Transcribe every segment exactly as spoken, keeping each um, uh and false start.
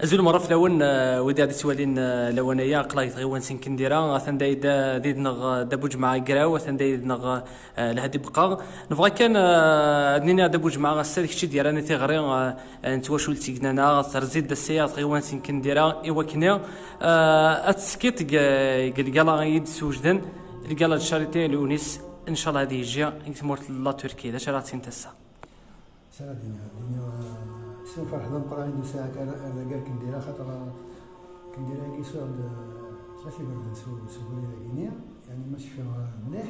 Azul merra fell-awen, eh, wid i ɣ-d-ittwalin, eh, lawan-aya, aql-aɣ deg tɣiwant n Kendira, atan da yid-, did-neɣ, eh, Dda Buǧemɛa Agraw, atan da yid-neɣ, eh, Lhadi Beqqaɣ. Nebɣa kan, eh, ad nini Dda Buǧemɛa, ass-a d kečč i d-yerran i tiɣri, eh, eh, n twacult Tignaneɣ, terziḍ-d ass-aya ɣer tɣiwant n Kendira, i wakken, eh, ad teskiḍ deg, deg lgala i d-ssewjden, lgala de charité Lewnis, ncallah ad yejji deg tmurt n la Turquie. D acu ara ɣ-d-tiniḍ ass-a? Sara Dini, Dini, eh, s umferḥ d ameqqran i d-usiɣ akka ar, ar dagar Kendira, xaṭer, eh, Kendira-agi swiɣ-d, eh, tlata iberdan s u-, s ubrid-agi-ni, yani ma cfiɣ, eh, mliḥ.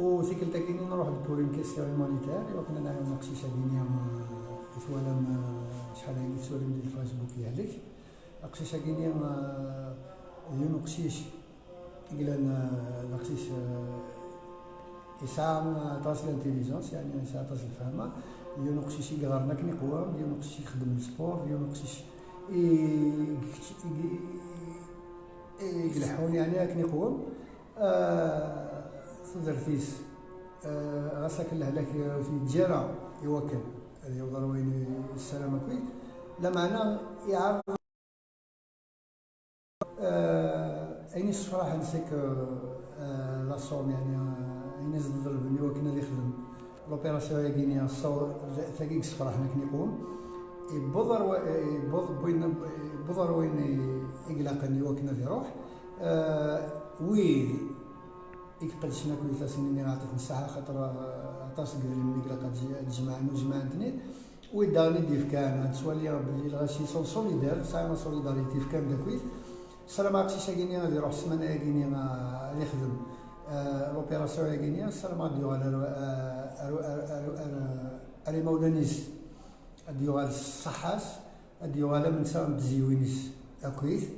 U tikkelt-agi-ni nruḥ-d pour une question humanitaire, i wakken ad nɛiwen aqcic-agi-ni, eh, i twalam, eh, acḥal aya i tettwalim di Facebook yehlek. Aqcic-agi-ni, eh, d yiwen uqcic i yellan, eh, d aqcic, eh, yesɛa aṭas n l'intelligence, yani yesɛa aṭas n lfahma. Yiwen uqcic i yeɣren akken iqwem, yiwen uqcic i ixeddmen sport, yiwen uqcic i, i, i, i ileḥḥun, yani akken iqwem. Eh, tudert-is, eh, ɣas akken lehlak ur t-yeǧǧi ara i wakken ad yaweḍ ar wayen yessaram akk-it, lameɛna iɛreḍ. Eh, ayen yessefraḥen, c'est que, eh, la somme, yani, eh, ayen i s-d-ḍelben i wakken ad ixdem l'opération-agi-ni, ṣṣur, d tagi i yessefraḥen akken iqwem. Yewweḍ ar wa-, yewweḍ win, yewweḍ ar wayen i, i ilaqen i wakken ad iruḥ. Eh, wid i iqeddcen akk i tasin-nni, ɛṭit-ten ṣṣeḥḥa, xaṭer, eh, aṭas n yidrimen i ilaq ad j-, ad jemɛen, ur jemɛen-ten-id. Wid daɣen i d-yefkan, ad nettwali belli lɣaci sont solidaires, sɛan la solidarité, fkan-d akkit. Ssarameɣ aqcic-agi-ni ad iruḥ ssmana-agi-ni, ah, ad ixdem, ah, l'opération-agi-ni. Ssarameɣ ad d-yuɣal ar, ah, ar, ar, ar, ar, ar imawlan-is, ad d-yuɣal s ṣṣeḥḥa-s, ad d-yuɣal am netta am tezyiwin-is akkit,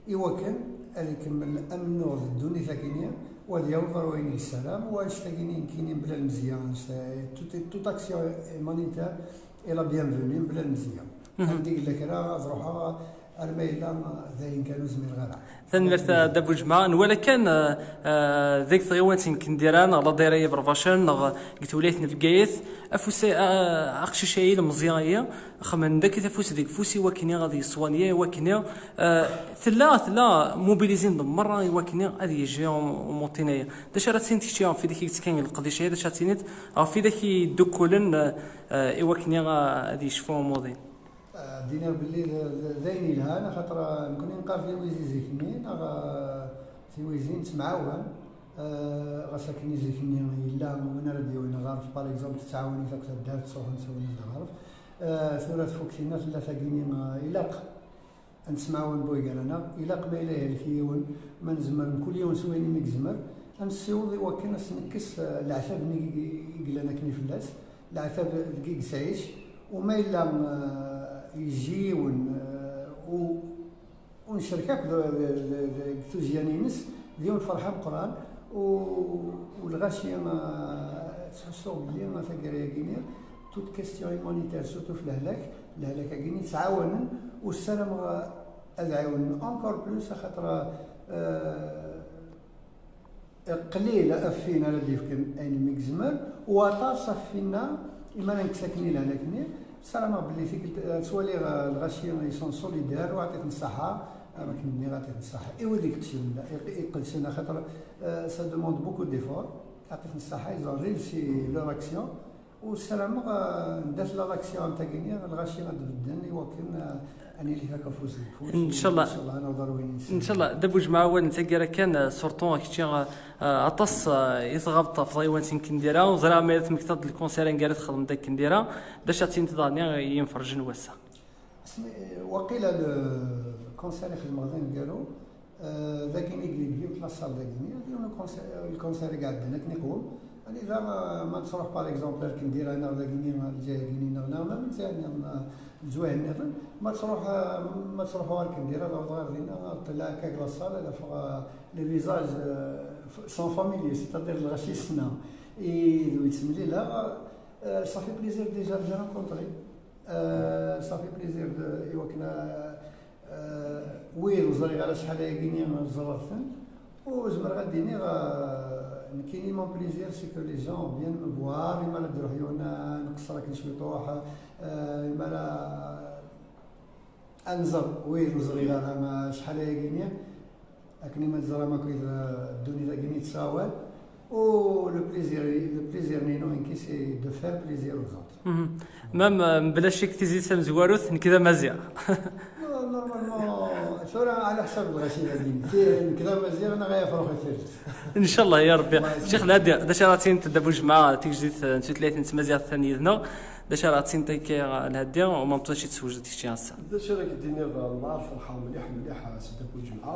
i wakken ad ikemmel amennuɣ d ddunit-agi-ni, u ad yaweḍ ar wayen i yessaram, u annect-agi-ni nekkini mebla lemzeyya, annect-a, toute, toute action humanitaire est la bienvenue, mebla lemzeyya. Mhm. Anda yella kra, ad ruḥeɣ, arma yella d ayen kan ur zmireɣ ara. Tanemmirt a Dda Buǧemɛa. Nwala kan, eh, eh, deg tɣiwant n Kendira, neɣ la dayra Iberbacen, neɣ deg tewlayt n Bgayet, afus, eh, aqcic-ayi, ilemẓi-ayi, xemmen-d akk-it afus deg ufus i wakken ad yeswanya, i wakken, eh, tella, tella mobilisée-d merra i wakken ad yejji um-, umuṭin-ayi. D acu ara tiniḍ kečči ɣef widak i yettekkan deg leqdic-ayi? D acu ara tiniḍ ɣef widak i yeddukkulen, eh, eh, i wakken, eh, ad yecfu umuḍin? Eh, d-iniɣ belli d, d, d ayen yelhan, axaṭer, eh, nekkni neqqar tiwizi zik-nni, neɣ, eh, tiwizi nettemɛawan, eh, ɣas akken i zik-nni yella win ara d-yawin ɣerf, par exemple, tettɛawan-it akk taddart, ttruḥun ttawin-it ɣerf. Eh, tura tfukk tinna tella tagini, eh, ilaq ad nettemɛawan buygaraneɣ, ilaq ma yella ihlek yiwen, ma nezmer mkul yiwen s wayen imi yezmer, ad nessiweḍ i wakken ad s-nekkes, eh, leɛtab-nni i, i, i yellan akken i fell-as, leɛtab deg i yettɛic, u ma yella, eh, yejji yiwen, eh, u, u necrek akk d, d, d, d, deg tuzya-ines, d yiwen lferḥ ameqqran, u, u lɣaci, eh, ttḥussuɣ belli taggara-agi-ni, toute question humanitaire, surtout f lehlak, lehlak-agi-ni ttɛawanen, u ssarameɣ ad ɛiwnen encore plus, axaṭer, eh, qlil ɣef win ara d-yefken ayen imi yezmer, u aṭas ɣef winna imi ara nekkes akken i lehlak-nni. Ssarameɣ belli tikkelt, eh, ttwaliɣ, eh, lɣaci ils sont solidaires, u ɛṭit-ten ṣṣeḥḥa, am akken nniɣ, ɛṭit-ten ṣṣeḥḥa. I wid iqedcen, iq-, iqedcen, axaṭer, eh, ça demande beaucoup d'efforts, ɛṭit-ten ṣṣeḥḥa, ils ont réussi leur action. U ssarameɣ, eh, anda tella l'action am tagini, lɣaci ad d-bedden i wakken, eh, ad nili takafust deg ufus. Ncallah. Ncallah, ad naweḍ ar wayen i nesɛa. Ncallah, Dda Buǧemɛa, awal n taggara kan, eh, surtout kečči, eh, eh, aṭas, eh, i tɣabeḍ ɣef tɣiwant n Kendira, u ẓriɣ ma ara tmektaḍ lkunsir aneggaru i txedmeḍ deg Kendira, d acu ad tiniḍ daɣen i yimferrjen n wass-a? Asmi, eh, waqila le concert i xedmeɣ d aneggaru, Eh, dagini deg, deg yiwet la salle dagini, ad yiwen lkunsir, lkunsir i iɛeddan akken iqwem. Anida, eh, ma nettruḥ, par exemple, ar Kendira neɣ dagini, lǧiha-gini neɣ, neɣ, ma lǧiha nniḍen, eh, lejwayeh nniḍen, ma tṛuḥ, eh, ma tṛuḥ ɣer Kendira, ad awḍeɣ ɣer dinna, ad ṭṭileɣ akka deg la salle, ad afeɣ, eh, les visages, eh, f-, sont familiers, c'est-à-dire lɣaci ssneɣ. I d wi ttemlileɣ, eh, ça fait plaisir déjà de les rencontrer. Euh, ça fait plaisir de, i wakken, euh, euh, wid ur ẓriɣ ara acḥal ayagi-ni ẓriɣ-ten, u zemreɣ ad d-iniɣ, euh, nekkini mon plaisir, c'est que les gens viennent me voir, imi ara d-iruḥ yiwen, euh, nqeṣṣer akken cwiṭuḥ, euh, imi ara Ad nẓer, oui, ur ẓriɣ ara ma acḥal ayagi-nni, akken ma teẓram akk, ddunit-agi-nni tettɣawal, u le plaisir, le plaisir-inu nekki, c'est de faire plaisir aux autres. Même, euh, mebla ccek, tizi tamezwarut, nekk d amaziɣ. Normalement, tura ɛla ḥsab lɣaci-agi-nni, nekk d amaziɣ neɣ ay afrux i tiret. Ncallah ya Rebbi. Ccix Lhadi, d acu ara tiniḍ Dda Bujemɛa, tigejdit, euh, n tutlayt n tmaziɣt atan yid-neɣ? D acu ara tiniḍ akka, euh, Lhadi, u ma twaci teswejdeḍ kečči ass-a? D acu ara k-d-iniɣ, euh, lɛar ferḥeɣ mliḥ, mliḥ, euh, s Dda Bujemɛa.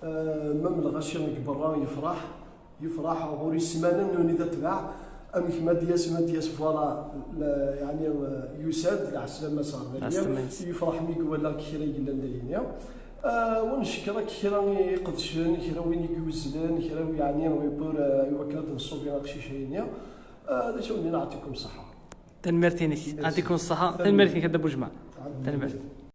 Euh, même lɣaci deg berra yefreḥ, yefreḥ ɣur-i ssmana nuni d atbaɛ. Amek ma d-yas, ma d-yas, voilà, la, yeɛni, euh, yusa-d, lɛeslama s Rebbi. Lɛeslama-s. Yefreḥ mi iwala kra yellan dayini. Euh, u ncekkeṛ akk kra i iqedcen, kra win i yuzzlen, kra yeɛni, pour, euh, i wakken ad nṣubi aqcic-ayini. Euh, d acu n-, yeɛṭikum ṣṣeḥḥa. Tanemmirt-inek. Merci. Yeɛṭikum ṣṣeḥḥa. Tanemmirt. Tanemmirt-inek a Dda Bujemɛa. Tanemmirt. Tanemmirt.